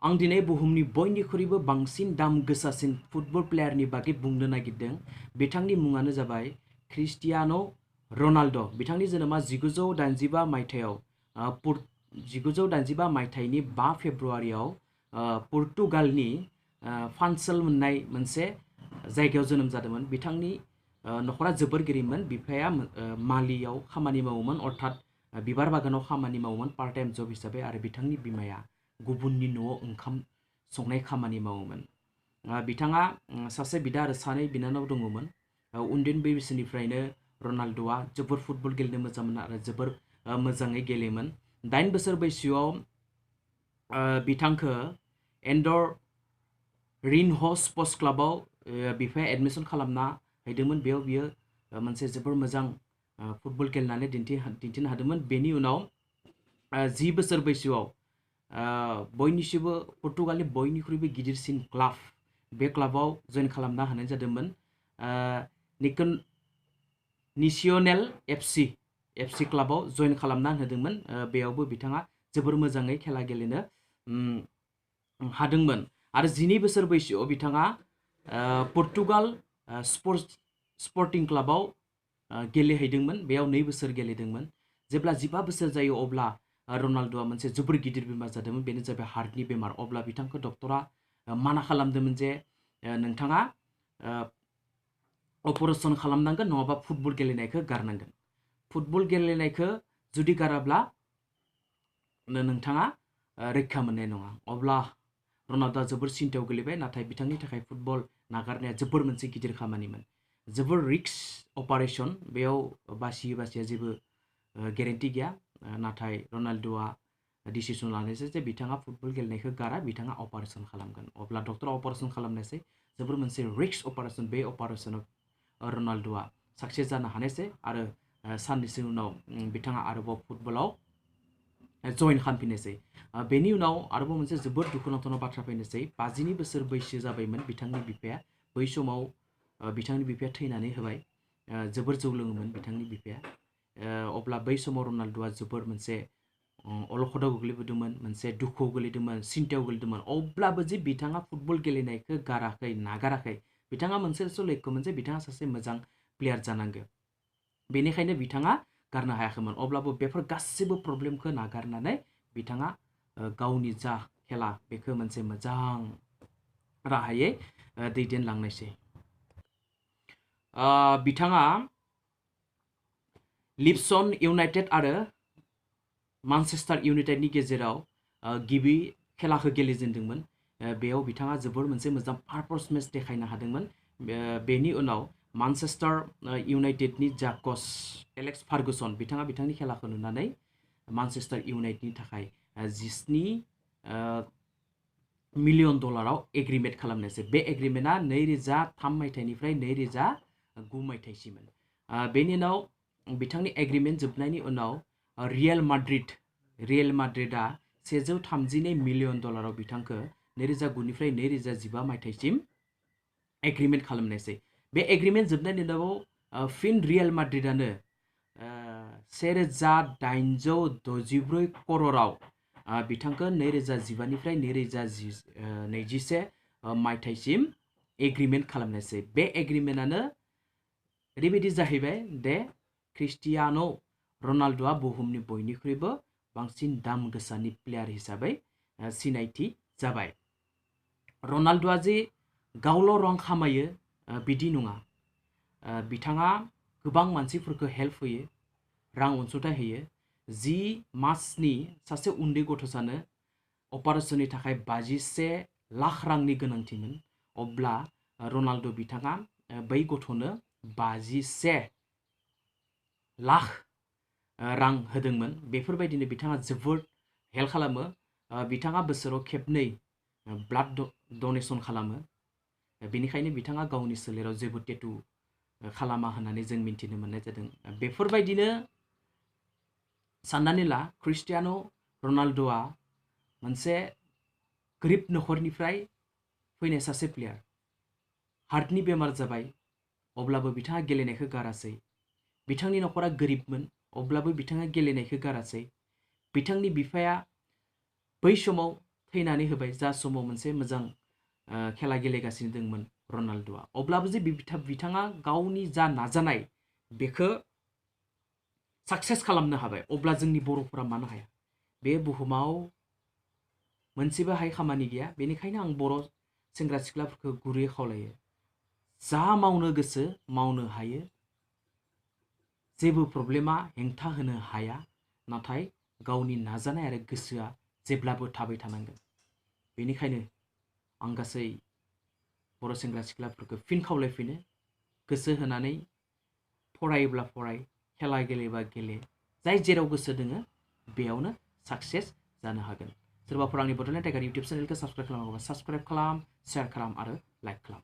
आं दिनै बुहुमनि बयनिख्रुइबो बांसिन दाम गोसासिन फुटबल प्लेयारनि बागै बुंनो नागिरदों। बिथांनि मुङानो जाबाय क्रिस्टियान' रनाल्ड'। बिथांनि जोनोमा 1985 मायथाइयाव 1985 मायथाइनि 5 फेब्रुआरियाव पुर्तुगालनि फानसल मोननाय मोनसे जायगायाव जोनोम जादोंमोन। बिथांनि नखरा जोबोर गोरिबमोन। बिफाया मालियाव खामानि मावोमोन, अर्थात बिबार बागानाव खामानि मावोमोन पार्ट टाइम जब हिसाबै, आरो बिथांनि बिमाया गुबुननि न'आव ओंखाम संनाय खामानि मावोमोन। बिथाङा सासे बिदा आरो सानै बिनानाव दङमोन। उन्दै बैसोनिफ्रायनो रनाल्ड'आ जोबोर फुटबल गेलेनो मोजां मोनो आरो जोबोर मोजाङै गेलेयोमोन। 8 बोसोर बैसोआव बिथांखौ एन्डर रिनह स्पर्ट्स क्लाबाव बिफाया एडमिसन खालामना हैदोंमोन। बेयाव बियो मोनसे जोबोर मोजां फुटबल गेलेनानै दिन्थिनो हादोंमोन। बेनि उनाव 10 बोसोर बैसोआव बयनिसिबो पुर्तुगालनि बयनिख्रुइबो गिदिरसिन क्लाब, बे क्लाबाव जइन खालामना होनाय जादोंमोन। निसियनेल एफसि क्लाबाव जइन खालामना होदोंमोन। बेयावबो बिथाङा जोबोर मोजाङै खेला गेलेनो हादोंमोन। आरो 12 बोसोर बैसोआव बिथाङा पुर्तुगाल स्पर्टिं क्लाबाव गेलेहैदोंमोन। बेयाव 2 बोसोर गेलेदोंमोन। जेब्ला 15 बोसोर जायो अब्ला रनाल्ड'आ मोनसे जोबोर गिदिर बेमार जादोंमोन। बेनो जाबाय हार्टनि बेमार। अब्ला बिथांखौ डक्टरा माना खालामदोंमोन जे नोंथाङा अपारेसन खालामनांगोन, नङाबा फुटबल गेलेनायखौ गारनांगोन। फुटबल गेलेनायखौ जुदि गाराब्ला नोंथाङा रैखा मोननाय नङा। अब्ला रनाल्ड'आ जोबोर सिन्थायाव गोलैबाय। नाथाय बिथांनि थाखाय फुटबल नागारनाया जोबोर मोनसे गिदिर खामानिमोन, जोबोर रिक्स अपारेसन। बेयाव बासिया जेबो गेरेन्टि गैया। नाथाय रनाल्ड'आ डिसिसन लानायसै जे बिथाङा फुटबल गेलेनायखौ गारा, बिथाङा अपारेसन खालामगोन। अब्ला डक्टरा अपारेसन खालामनायसै, जोबोर मोनसे रिक्स अपारेसन। बे अपारेसनाव रनाल्ड'आ साक्सेस जानो हानायसै आरो साननैसो उनाव बिथाङा आरोबाव फुटबलाव जइन खालामफिननोसै। बेनि उनाव आरोबाव मोनसे जोबोद दुखुनांथाव बाथ्रा फैनोसै। 52 बोसोर बैसो जाबायमोन बिथांनि बिफाया। बै समाव बिथांनि बिफाया थैनानै होबाय। जोबोर जौ लोङोमोन बिथांनि बिफाया। अब्ला बै समाव रनाल्ड'आ जोबोर मोनसे अलखदाव गोग्लैबोदोंमोन, मोनसे दुखुआव गोलैदोंमोन, सिन्थायाव गोलैदोंमन। अब्लाबो जे बिथाङा फुटबल गेलेनायखौ गाराखै, नागाराखै। बिथाङा मोनसेसो लक्ष्यमोन जे बिथाङा सासे मोजां प्लेयार जानांगौ। बेनिखायनो बिथाङा गारनो हायाखैमोन। अब्लाबो बेफोर गासैबो प्रब्लेमखौ नागारनानै बिथाङा गावनि जा खेला बेखौ मोनसे मोजां राहायै दैदेनलांनायसै। बिथाङा लिड्स इउनाइटेड आरो मानचेस्टार इउनाइटेडनि गेजेराव गिबि खेलाखौ गेलेजेनदोंमोन। बेयाव बिथाङा जोबोर मोनसे मोजां पारफरमेन्स देखायनो हादोंमोन। बेनि उनाव मानचेस्टार इउनाइटेडनि जा कच एलेक्स फार्गुसन, बिथाङा बिथांनि खेलाखौ नुनानै मानचेस्टार इउनाइटेडनि थाखाय 17 मिलियन डलाराव एग्रिमेन्ट खालामनायसै। बे एग्रिमेन्टआ 2003 मायथाइनिफ्राय 2009 मायथाइसिममोन। बेनि उनाव बिथांनि एग्रिमेन्ट जोबनायनि उनाव रियेल माद्रिदआ 132 मिलियन डलाराव बिथांखौ 2009निफ्राय 2015 मायथाइसिम एग्रिमेन्ट खालामनायसै। बे एग्रिमेन्ट जोबनायनि उनाव फिन रियेल माद्रिदआनो 1864 करोड़आव बिथांखौ 2015निफ्राय 2021 मायथाइसिम एग्रिमेन्ट खालामनायसै। बे एग्रिमेन्टआनो ओरैबायदि जाहैबाय दे क्रिस्टियान' रनाल्ड'आ बुहुमनि बयनिख्रुइबो बांसिन दाम गोसानि प्लेयार हिसाबै सिनायथि जाबाय। रनाल्ड'आ जे गावल' रां खामायो बिदि नङा। बिथाङा गोबां मानसिफोरखौ हेल्प होयो, रां अनसुंथाइ होयो। 10 मार्चनि सासे उन्दै गथ'सानो अपारेशननि थाखाय 51 लाख रांनि गोनांथिमोन। अब्ला रनाल्ड' बिथाङा बै गथ'नो 51 लाख रां होदोंमोन। बेफोरबायदिनो बिथाङा जोबोद हेल्प खालामो। बिथाङा बोसोराव खेबनै ब्लाड डनेसन खालामो। बेनिखायनो बिथाङा गावनि सोलेराव जेबो टेटु खालामा होननानै जों मिन्थिनो मोननाय जादों। बेफोरबायदिनो साननानै ला क्रिस्टियान' रनाल्ड'आ मोनसे गोरिब नखरनिफ्राय फैनाय सासे प्लेयार। हार्टनि बेमार जाबाय, अब्लाबो बिथाङा गेलेनायखौ गारासै। बिथांनि नखरा गोरिबमोन, अब्लाबो बिथाङा गेलेनायखौ गारासै। बिथांनि बिफाया बै समाव थैनानै होबाय जा समाव मोनसे मोजां खेला गेलेगासिनो दंमोन रनाल्ड'आ अब्लाबो जे बिथाङा गावनि जा नाजानाय बेखौ साक्सेस खालामनो हाबाय अब्ला जोंनि बर'फोरा मानो हाया बे बुहुमाव मोनसेबो हाय खामानि गैया बेनिखायनो आं बर' सेंग्रा सिख्लाफोरखौ गुरैयै खावलायो जा मावनो गोसो मावनो हायो जेबो प्रब्लेमा हेंथा होनो हाया नाथाय गावनि नाजानाय आरो गोसोआ जेब्लाबो थाबाय थानांगोन बेनिखायनो आं गासै बर' सेंग्रा सिख्लाफोरखौ फिन खावलायफिनो गोसो होनानै फरायोब्ला फराय खेला गेलेबा गेले जाय जेराव गोसो दोङो बेयावनो साक्सेस जानो हागोन सोरबाफोर आंनि बड'लेण्ड टाइगार इउटुब चेनेलखौ साबस्क्राइब खालामाखैबा साबस्क्राइब खालाम शेयार खालाम आरो लाइक खालाम